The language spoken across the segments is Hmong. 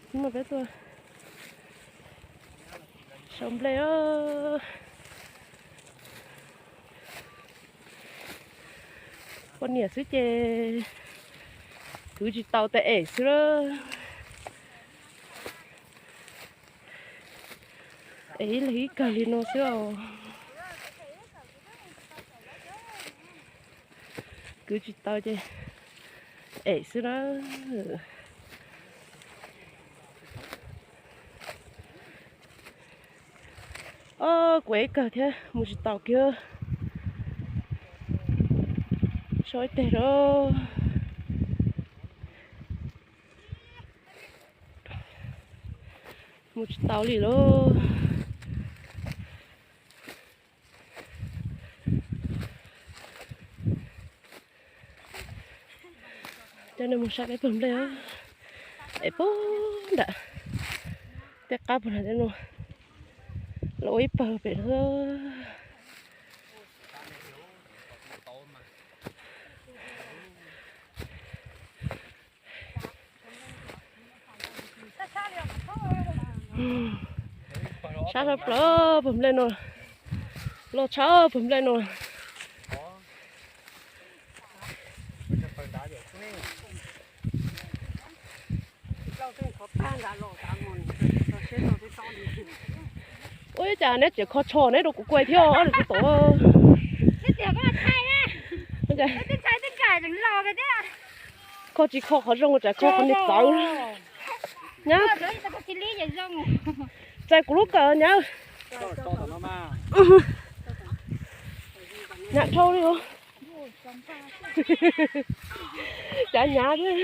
Hnub no peb tuaj sau nplej os. Poj niam xwb ces kwv tsis tau, tes em xwb lawm. Es ib leeg ib kawg li no xwb os. Kwv tsis tau ces em xwb na. Ob, kuv ib kawg thiab mus tsis taus kiag. Sau ib teg rau. Mus tsis tau li lauj. Coj nej mus saib peb pawg nplej. Es puag nram tej qab puag nram tej no, los ua ib pawg pem no. Sab sab plaws pawg nplej no, loj tshaj pawg nplej no. Ua cas neb tseem kho tsho neb rau kuv kuaj thiab ob niam txiv tub. Kho tsis kho qhov zoo tsam kho qhov niag txawv. Nyab, txais kuv lub kawm nyab. Nyab dhau li os. Cav nyab thiab.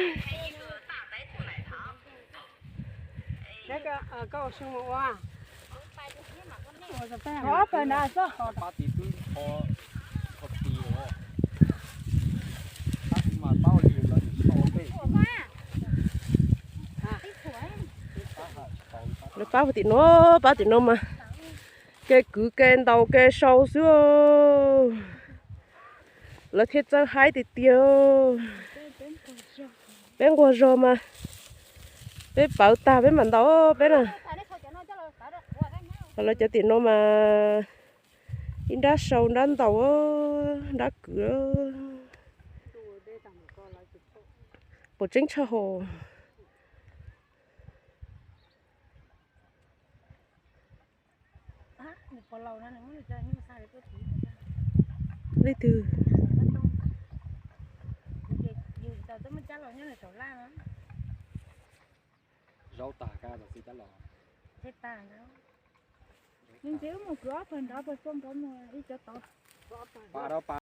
Lawv pab puag tim no, pab tim no mas kev kwv kev ntaus kev sau xwb. Lawv thiaj txawj haib tiag tiag. Peb nquag zog mas peb pawv tag peb mam ntaus peb na. Lawv cov tim no mas ib nrab sau nrab ntaus, nrab kwv. Puas tseeb tshaj hos. Leej twg? Ntxiv wb mus kwv ob pawg nrad, pawg xo nrad mus ib cov tod.